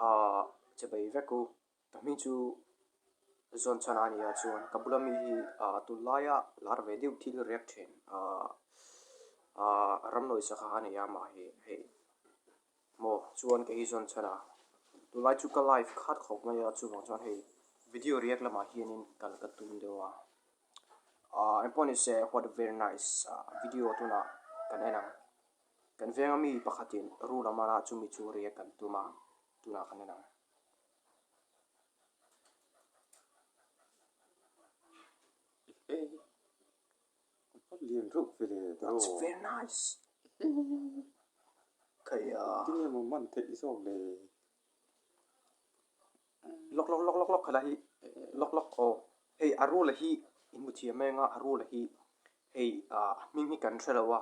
Ahh che bai vek u. Ka hming chu zawn chhan a nia chuan ka bula mi hi ahh tunlaia lar ve deuh thil riak thin ahh ahh ramnawi sangha a nei a mah hi hei maw chuan kei hi zawn chhan a tunlai chu ka live khat khawp mai a chuvang chuan hei video riak lamah hianin kal ka tum deuh a ahh engpawh ni se what a very nice video tunah kan en ang kan venga mi pakhatin rul a man a chumi chu riak kan tum a tunah kan en ang. That's very nice. Kaya. Tinge maw man theih zawk le. Lawk lawk lawk lawk lawk khala hi lawk lawk aw hei a rul hi in hmu thiam mai anga a rul hi hei ah hming hi kan hre lo a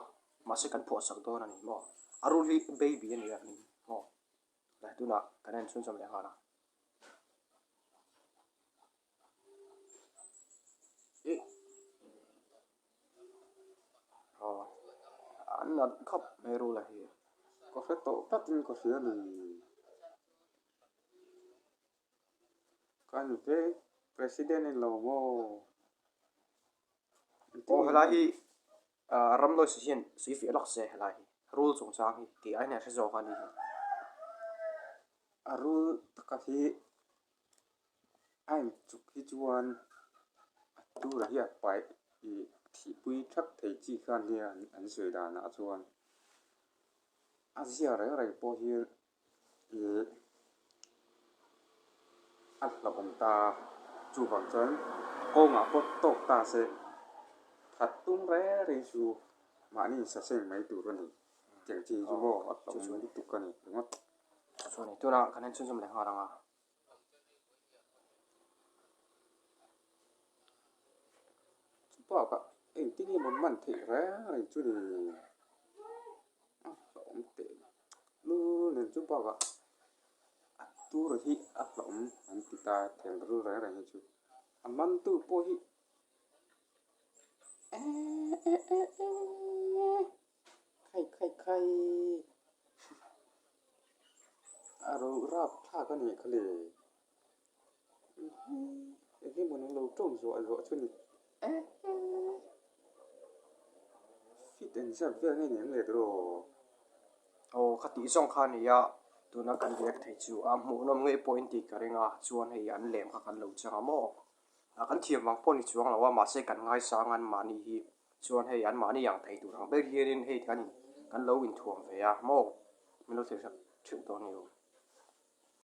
mahse kan phuah sak dawn a ni maw a rul hi baby a ni a hming maw Lai tunah kan en chhunzawm leh nghal a. Ih. Aw. An nalh khawp mai rula hi. Ka hre tawh tlatin ka hria ni. Kan veng president in lo maw? Aw helai hi Ramlois hian sawi fiah lawk se helai hi rul chungchang hi tih aiin a hre zawk a ni hi. A rul taka hi a inchuk hi chuan a tura hi a paih ih thihpui thak thei chi kha nia an sawi danah chuan a zia reng reng pawh hi Ih a hlauhawm ta chuvang chuan kawngah pawh tawk ta se that tum reng reng chu mahni insaseng mai tur a ni tiang chi chu maw a hlauhawm lutuk a ni ringawt. Chuan tunah kan en chhunzawm leh nghal ang a. Chu bakah engtin nge maw man theih reng reng chu ni a hlauhawm teh lul nen chu bakah a tur hi a hlauhawm an ti ta thel rul reng reng hi chu a man tu pawh hi eh eh eh eh khai khai khai a ro rap thlak a nih kha le. Eng emaw nang lo tawng zuah zuah chu ni fit and zat vel nge ni ang le tiraw. Aw kha tih zawng kha a ni a, tuna kan react thei chu a hmuhnawm ngei pawh in tih ka ring a, chuan hei an lem kha kan lo chang a maw? Kan thiam vang pawh ni chuang lo a, mahse kan ngaisang an mahni hi chuan hei an mahni ang thei tur ang ber hianin hei kan in kan lo inthuam ve a maw? Min lo thlir sak theuh dawn ni u.